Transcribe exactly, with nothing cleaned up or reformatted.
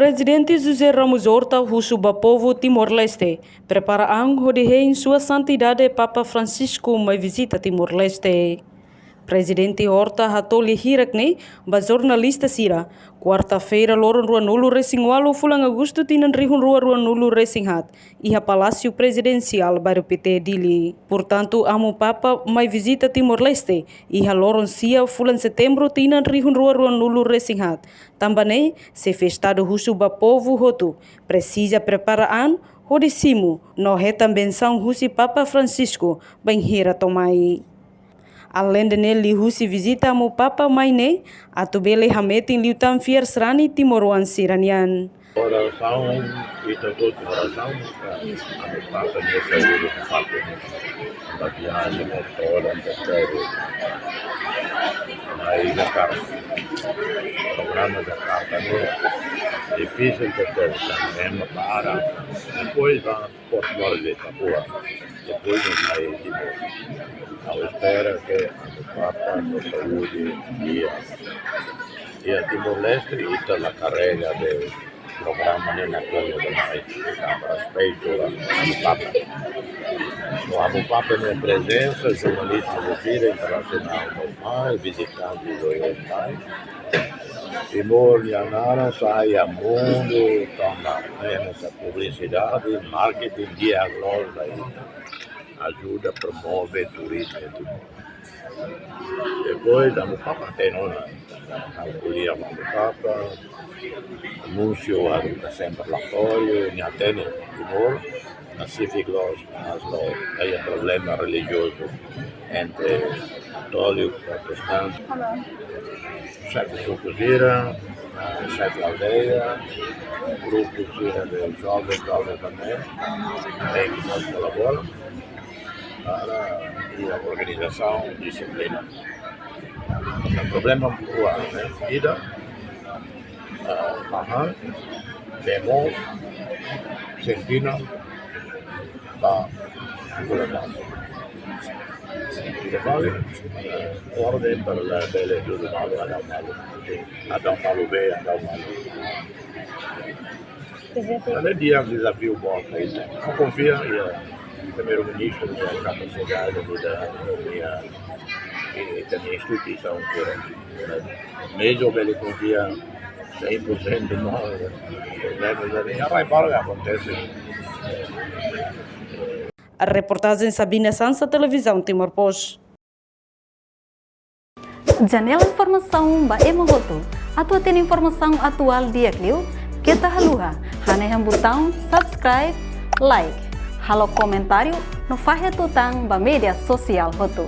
Prezidente José Ramos Horta husu ba povu Timor-Leste prepara an hodi hein Sua Santidade Papa Francisco mai vizita Timor-Leste. Prezidente Horta hato'o lia hirak ne'e ba jornalista sira, kuarta-feira loron ruanulu-resin-ualu fulan Agostu tinan rihun rua ruanulu-resin-haat, iha Palásiu Prezidensiál Bairru Pité, Dili. Portantu, Amu Papa mai vizita Timor-Leste iha loron sia fulan Setembru tinan rihun rua ruanulu-resin-haat. Tanba ne'e, Xefe Estadu husu ba povu hotu presiza prepara an hodi simu no hetan bensaun husi Papa Francisco bainhira to'o mai. Aleinde ne'e, liuhusi vizita Amu Papa mai ne'e, atu bele hametin liután fiar sarani timoroan sira-nian. Orasaun, ita hotu orasaun, Amu Papa nia saúde nafatin. Ba viajen ne'e todan tebes. Mai Jakarta. Programa Jakarta ne'e difisil tebes, tanba ema para. Depois ba Port Moresby, Papua. Depois nos mai Timor. Ha'u espera ke Amu Papa ho saúde di'ak. Iha Timor-Leste, ita la karrega de programa ne'e na kona de mai. Tanba respeitu ba Amu Papa. No Amu Papa nia prezensa, jornalizmu de vida internasionál normál, vizitante do Timor nia naran sai iha mundu, tanba ne'e hanesan publisidade, marketing, di'ak loos ba ita. Ajuda promove turizmu iha Timor. Depois, Amu Papa hatene ona, ha'u ko'alia ho Amu Papa, anúnsiu, ha'u sempre relatóriu, nia hatene, Timor, na civil laws, mas lo, iha problema relijiozu entre katóliku, protestante. Xefe suku sira, xefe aldeia, grupu sira de joven, joven também, tem que nos colabora para a organização, disciplina. Problema rua, né? Ida, ah, Pahang, Bemos, Sentina, ba Gula Batu. Ida fali, eh, orden para la bele tudo malu, ada malu. Ada malu be, ada malu. Ada dia dezafiu boot ita. Ha'u konfia, iha Primeiru-Ministru nia kapasidade, nia, nia, nia instituisaun sira. Mezmu bele konfia cem por cento, mas, mas, mas, mas, mas, akontese. Reportajen Sabina Sansa, Televizaun Timor Post. Janela informasaun ba ema hotu. Atu hatene informasaun atuál di'ak liu, keta haluha hanehan butaun subscribe, like, halo komentáriu no fahe tutan ba média sosiál hotu.